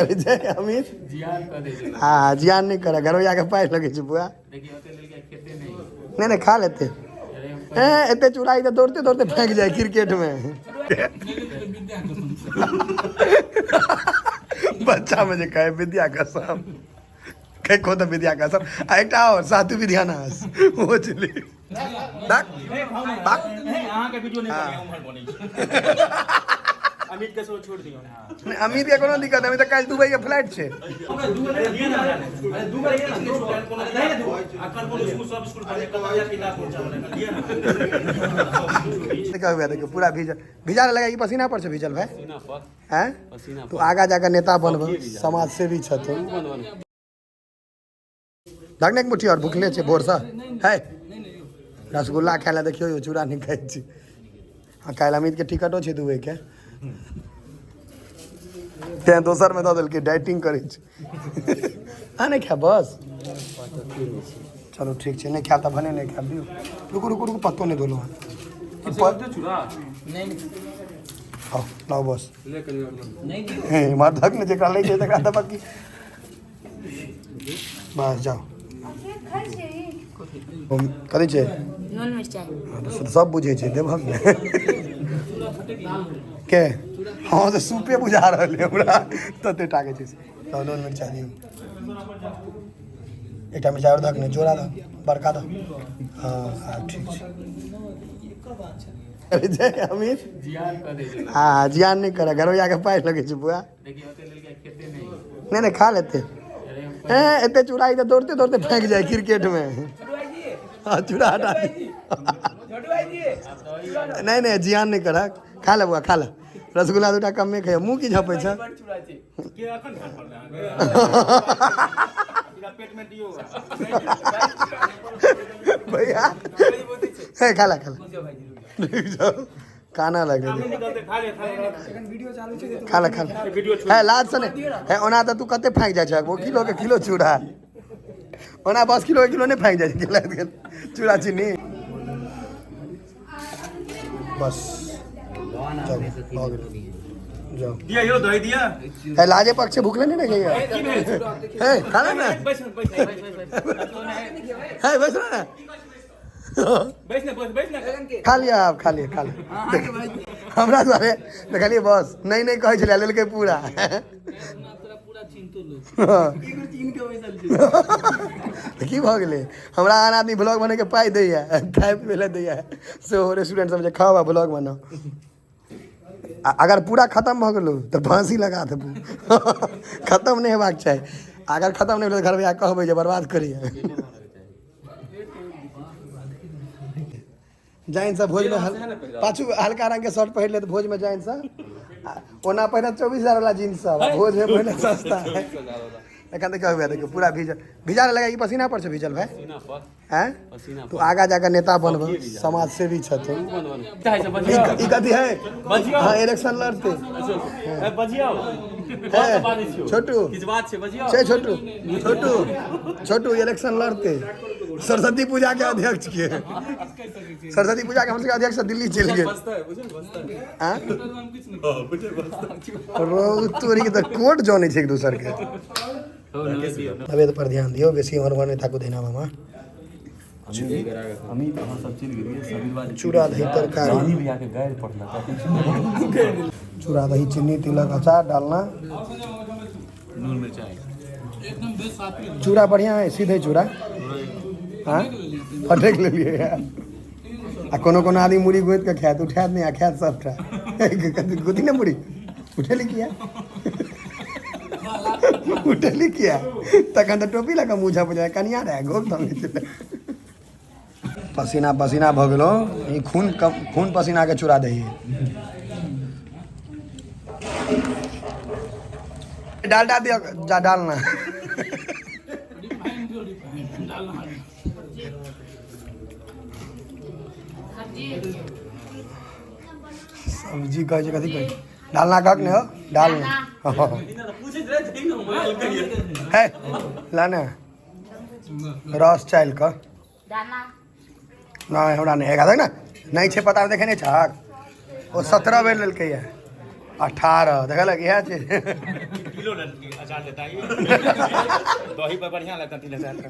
छै अमित। हँ, जियान नहि करे, घरवैया के पाइ लगै छै बुआ। नहि नहि, खा लेते। ए एते चूड़ा तऽ दौड़ते दौड़ते फेंक जाए क्रिकेट में। बच्चा में जे कहे विद्या कसम कहो तऽ विद्या कसम। आ एकटा आओर सातु विद्यानाश ओ छलै। अहाँके वीडियो नहि बने, उम्हर बनै छै। अमित के सेहो छोड़ि दियौ। अमित के कोनो दिक्कत नहीं, अमित तऽ काल्हि दुबई के फ्लाइट छै। अरे दिअ ना, अरे दू बेर किछु नहि छोड़ल, कोनो नहि ने दू। अखन कोनो स्कूल सब स्कूल पर कतऽ किताब पहुंचावल एखन दिअ ना। देखियौ भैया, देखियौ पूरा भीजल भिजा लगा। ई पसीना पर छै भीजल भाई। पसीना पर। हैं? पसीना। तू आगा जाकर नेता बनब, समाज सेवी छथुन। धकने के मुट्ठी और भुखले छै भोरसँ है। रसगुल्ला खाय लए देखियौ यौ, चूड़ा नहि खाइ छी। आ काल्हि अमित के टिकटो छै दुबई के, तें दोसर मे दऽ देलकै। डाइटिंग करै छै। अहाँ नहि खायब? बस चलू, ठीक छै। नहि खायब तऽ भने नहि खायब। दियौ। रुकू रुकू रुकू, पत्तो नहि धोलहुँ हँ। चूड़ा। आउ, लाउ बस। ले कनी और। हे, इम्हर धक ने, जेकरा लै छै तकरा दबक की। बस जाउ। कथी छै? नून मिरचाइ। हँ, तऽ सब बुझै छै। देबहक ने के? हँ, तऽ सूपे बुझा रहल है हमरा, तते टाके छै। तऽ नून मिरचाइ दियौ। एकटा मिरचाइ आओर धक ने, जोड़ा दह, बड़का दह। हँ, आब ठीक छै। छै अमित। जियान कऽ दै छै। हँ, जियान नहि करे, घरवैया के पाइ लगै छै बुआ। देखियौ, ओते लेलकै, खेते नहि। नहि नहि, खा लेते। ए एते चूड़ा ई तऽ दौड़ते दौड़ते फेंक जाए क्रिकेट में। हाँ, चूड़ा हटा दी। नहीं नहीं, जियान नहीं करक। खा ले बुआ, खा ले। रसगुल्ला दूटा कमे खैया, मुँह की झपै छै? के अखन ध्यान पड़लै अहाँके? सीधा पेट में दियौ। भैया हे, खा ले, खा ले। रुक जाओ, काना लगे। निकलते, खा ले, खा ले। खा ले, खा ले। है लाज से नहीं है। ओना तऽ तू कते फेंक जाइ छै? वो किलो के किलो चूड़ा, ओना बस किलो के किलो नहि फेंक जाइ छै किलो चूड़ा चीनी। बस जाओ, भऽ गेल, जाओ। दिया यौ, दही दिया। है लाजे पक्ष छै, भूखले नहीं रह गई है। खा ले ना। बैस बैस बैस। है, बैस ना। बैस ने, बैस बैस ने। खा लिया आप, खा लिया, खा लिया। हमरा दुआरे देखलियै बस नहि नहि कहै छलै, लेलकै पूरा। हँ। तऽ की भऽ गेलै? हमरा आन आदमी ब्लॉग बनैके पाइ दैया, खाइ पिबै लए दैया सेहो। रेस्टोरेंट सब जे खाउ आ ब्लॉग बनाउ। आ अगर पूरा खतम भऽ गेलौ तऽ फाँसी लगा देबू। खतम नहि हेबाक चाही। अगर खतम नहि भेलै तऽ घरमे आके कहबै जे बर्बाद करैया। जाइन से भोजमे पाछू हल्का रंग के शर्ट पहिर ले तऽ भोजमे जाइन से। आ ओना पहिरत 24,000 वाला जींस सब आ भोजमे पहिरत सस्ता। एखन देखियौ भैया, देखियौ पूरा भीजल भिजा लगा। ई पसीना पर छै भीजल भाई। पसीना पर। हैं? पसीना। तू आगा जाकर नेता बनब, समाज सेवी छथुन। चाहे छै। ई बजियौ। ई कथी है? बजियौ। हाँ, इलेक्शन लड़ते। ए, बजियौ। है। बाजै छियौ। छोटू। किछु बात छै, बजियौ। छै छोटू, छोटू, छोटू इलेक्शन लड़ते सरस्वती पूजा के अध्यक्ष के। सरस्वती पूजा के हमर सबके अध्यक्ष दिल्ली चलि गेल। बजतै, बुझल, बजतै। आँ रौ तोरी के तऽ कोर्ट जनै छै एक दोसर के। हौ, नवेद दियौ। तबियत पर ध्यान दियौ, बेसी एम्हर ओम्हर नहि ताकू दहिना मामा। अमित, अहाँ सब चलि गेलियै सबीर बाजी। चूड़ा दही तरकारी। रानी भैया के गारि पड़लक। चूड़ा दही चीनी तिलक अचार डालना। नून मिरचाइ। चूड़ा बढ़िया है, सीधे चूड़ा। हाँ, फटक लेलियै। आ कोनो कोनो आदमी मुड़ी गोति के खायत, उठायत नहि आ खायत सबटा। गोती ने मुड़ी उठेली किया? उठेली किया? तखन तऽ टोपी लऽ कऽ मुँह झप जाय। कनिया रहै घोघ तंग। पसीना पसीना भऽ गेलौ। ई खून कम, खून पसीना के चूड़ा दही डालडा दियौ। जा डालना। सब्जी कहै छै, कथी कहै छै? डालना कहक ने हो, डालना है। लाने रस चालि कऽ। दाना। नहि, हमरा नहि हेगा। देख ने, नहि छै पता, देखे नहि छहक? ओ 17 बेर लेलकै ये, 18 देखलक। इएह छै। किलो अचार लेता है, दही पर बढ़िया लगता 3 हजार का।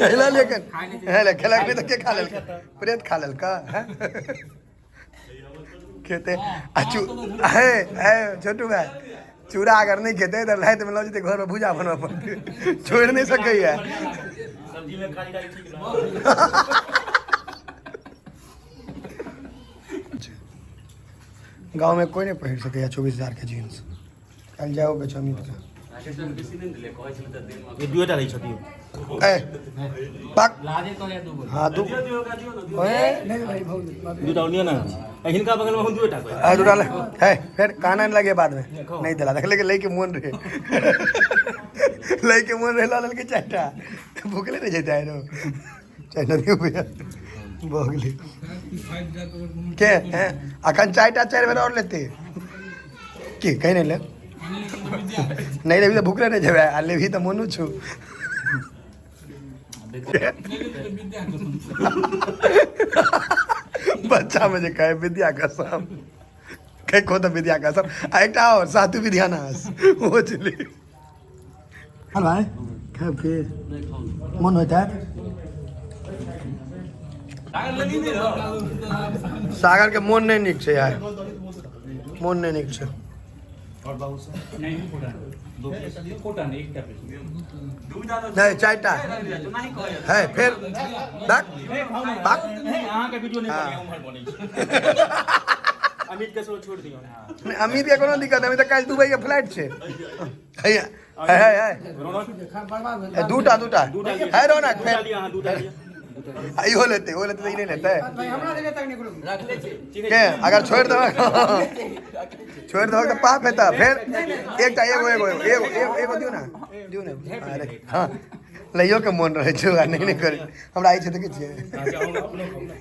हेला लेकिन हेले खेलक नहीं तऽ के खा लेलकै? प्रेत खा लेलकै हैं? खेते आ चू हे हे छोटू भाई, चूड़ा अगर नहि खेतै तऽ रातिमे लऽ जेतै घरमे भुजा बनबऽ पड़तै, छोड़ि नहि सकैया। सब्जी में कारी कारी ठीक ना। गाँवमे कोइ नहि पहिर सकैया 24,000 के जीन्स। काल्हि जाओ बेच अमित के। राकेश सर बेसी नहि देले कहै छलै तऽ दिनमे। ये दुएटा लै छथिन। ए पाक। लाजे कहै दू गोटे। हाँ दू। ए नहीं भाई बहुत दूटा लिअ ना, हिनका बगल में हम दुएटा कहै। आ दूटा ले है, फिर काना नहीं लगे बाद में नहीं दिला देख लेके लैके मोन रहे, लैके मोन रहे, लऽ लेलकै चारिटा, भूखले रहि जेतै आरो। चारिटा दियौ भैया, भऽ गेलै के हैं। अखन चारिटा 4 बेर आओर लेतै की कहीं नहि ले, नहीं लेबही तऽ भूखले रहि जेबै, आ लेबही तऽ मोनो छौ। बच्चा में जे कहे विद्या कसम, कहे को तऽ विद्या कसम। आ एकटा आओर सातु विद्यानाश ओ छलै। भाई खाब के मन होइत हैत? सागर के मोन नहि नीक छै यार, मोन नहि नीक छै। नहीं कोटा नहीं, एकटा पीस। नहीं चारिटा है फेर बाक बाक। अहाँके वीडियो नहि हाँ। बनै, उम्हर बनै छै। अमित के सेहो छोड़ि दियौ। नहि, अमित के कोनो दिक्कत नहि, अमित तऽ काल्हि दुबई के फ्लाइट छै। हैया है है है। बर्बाद हो। दूटा दूटा दूटा लिअ। है रौनक दूटा फेर लिअ अहाँ, दूटा लिअ। आ इहो लेतै, ओ लेतै तऽ ई नहि लेतै। भाई हमरा देले तक नहीं करो। के अगर छोड़ि देबक, छोड़ि देबक तऽ पाप हेतै। फेर एकटा एगो एगो एगो एगो एगो एगो दियौ ने, दियौ ने। अरे हाँ लैयो के मोन रहै छै आ नहि नहि करै हमरा ई छै देखै छियै। अच्छा, हम अपनो खाउ ने।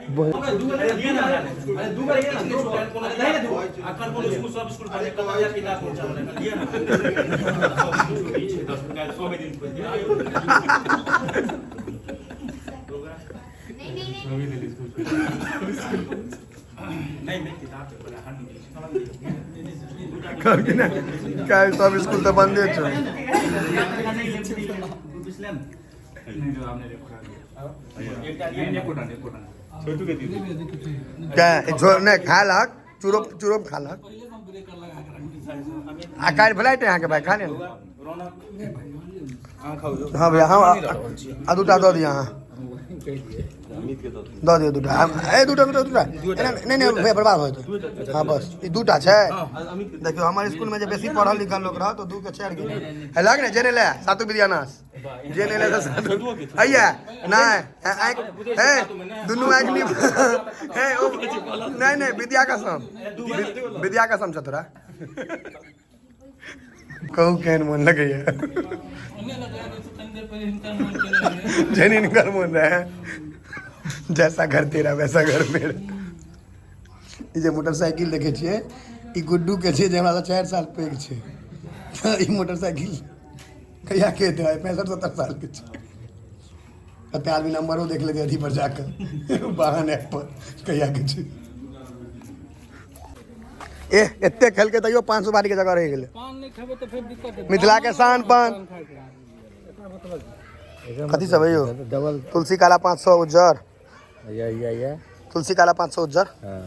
अरे दिअ ना, अरे दू गो लिअ ना, दू गो। कोनो दही ने दू। अखन कोनो स्कूल सब स्कूल पर कतऽ जा किताब पहुँचाबऽ लए, दिअ ना। सब छुट्टी छै, 10 काल्हि सोमे दिन पर दिअ। नहीं नहीं, किताब पे बड़ा हर दिन कहलखिन ने काल्हि सब स्कूल तऽ बन्दे छै। एकटा लिअ। नहीं कोटा नहीं, कोटा नहीं। के झोर नहि खा लहक, चूरो चूरो खा लहक। आ काल्हि फ्लाइट है अहाँके भाई, खा ले ने। रौनक अहाँ खाउ। हाँ भैया हाँ, आ दूटा दऽ दिअ अहाँ, दऽ दियौ दूटा। ए दूटा दूटा दूटा एना नहि नहि भैया बर्बाद हो जेतै। हाँ बस ई दूटा छै। देखियौ हमर स्कूलमे जे बेसी पढ़ल लिखल लोक रहत तऽ 2 के 4 गेल है लग ने, जे नहि ले सातु विद्यानाश, जे नहि ले तऽ सातु हैया नहि आँखि हे दुनू आँखि नहीं हे ओ नहीं नहीं विद्या कसम, विद्या कसम छै तोरा। कहू केहन मोन लगैया? जेनी निकल मोन रहे, जैसा घर तेरा वैसा घर मेरा। ई जे मोटरसाइकिल देखै छियै ई गुड्डू के छै जे हमरा सँ 4 साल पैघ छै। ई मोटरसाइकिल कहिया के हेतै? 65-70 साल के छै। कते आदमी नंबरो देख लेतै अथी पर जाकऽ वाहन ऐप पर कहिया के छै। ए एते खेलकै तैयो 5 सुपारी के जगह रहि गेलै। पान नहीं खेबै तऽ फेर दिक्कत हेतै। मिथिला के शान पान कथी सब है यौ? डबल तुलसी काला 500 उज्जर, या या या तुलसी काला 500 उज्जर। हाँ।